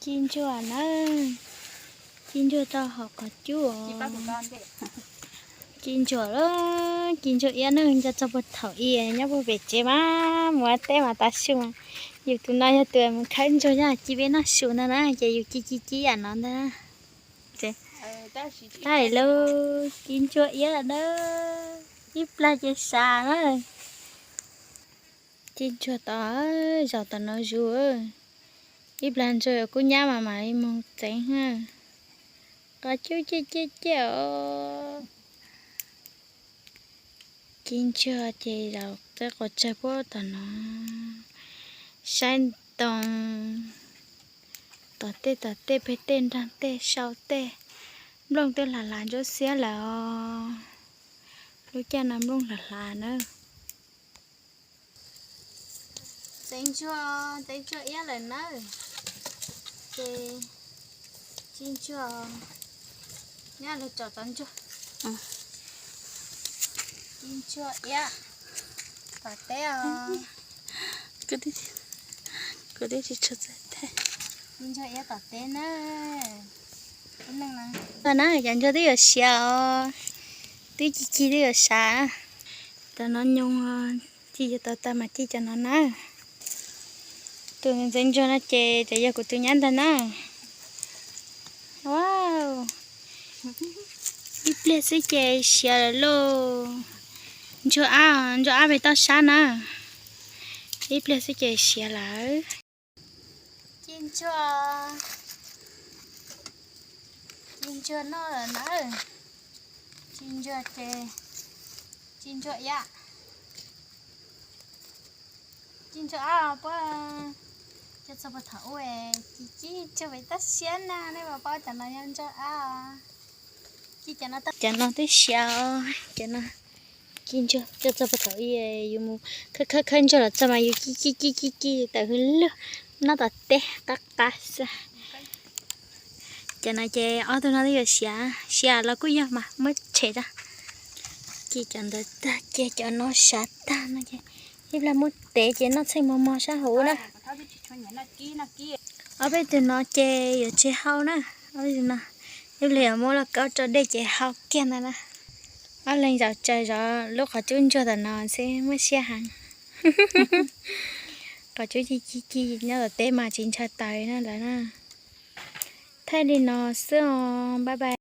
Ci ntsuag na, ci ntsuag rau hauv qhov cub os. Ci ntsuag lawm, ci ntsuag iab na, nco txog puag thaum ub nyob puag pem tsev mas mus ua teb mas tav su mas yus tus no yog tus mus khawb ntsuag nyob ci peb noj su ntag na, ces yus ci ci ci yam no ntag. Tab sis lauj, ci ntsuag iab lawm na, ib plag ces sav na. Ci ntsuag tod, zaum tom no zus, ib plag ntsuag kub nyab mas mam li mus txeev na. Qhov cub ciaj ciaj ciaj os. Ci ntsuag ces zaum txawb qhov tsawg puag tom no, saib ntoo, tom tej tom tej pem tej nrag tej sau tej, nplooj twb hlav hlav ntsuab xiab lawm os. Lub caij no nplooj hlav hlav na. Txeev ntsuag, txeev ntsuag iab lawm nawb. Ces ci ntsuag, nyob lawv tsom tov ntsuag. Ci ntsuag iab tom teb os. Kuv twb tsis tshua txawj thaij. Ci ntsuag iab tom teb na. Na, cov ntsuag twb yuav siav os, twb ci ci twb yuav sav. Cov no nyoos, ci yuav tau tag mas ci cov no na. Tus ntxeev ntsuag no ces cov yog kuv tus nyab ntag na. Ua, ib pliag xwb ces siav lawm lauj. Ntsuag ab, ntsuag ab pem toj sab na. Ib pliag xwb ces siav lawm. Ci ntsuag, ci ntsuag noj lawm na. Ci ntsuag ces, ci ntsuag iab, ci ntsuag ab puab, cov txog puag thaum ub, ci ci ntsuag pem toj siab na, nej puas paub cov no yog ntsuag ab. Ci cov no, cov no twb siav os, cov no ci ntsuag cov txog puag thaum ub, yus mus khawb khawb khawb ntsuag los txog mas yus ci ci ci ci ci tawm hws lug noj tom teb qab qab xwb. Cov no ces ob tug no twb yuav siav, siav los kuj yog mas muab tshem tag. Ci cov ntawd tag ces cov no sav tag no ces ib pliag muab tev ces noj txheej mos mos sab hauv na. Ob peb tug no ces yuav tsis hau na, ob peb tug no ib pliag yuav muab lauj kaub rau dej ces hau kiag ntag na. Ob leeg zaum tsaws zov lub qhov cub ntsuag tom no xwb muaj siab heev. Qhov cub ci ci ci nyob tom teb mas tsis ntshaw taws na lawm na. Thaij li no xwb os, bye bye.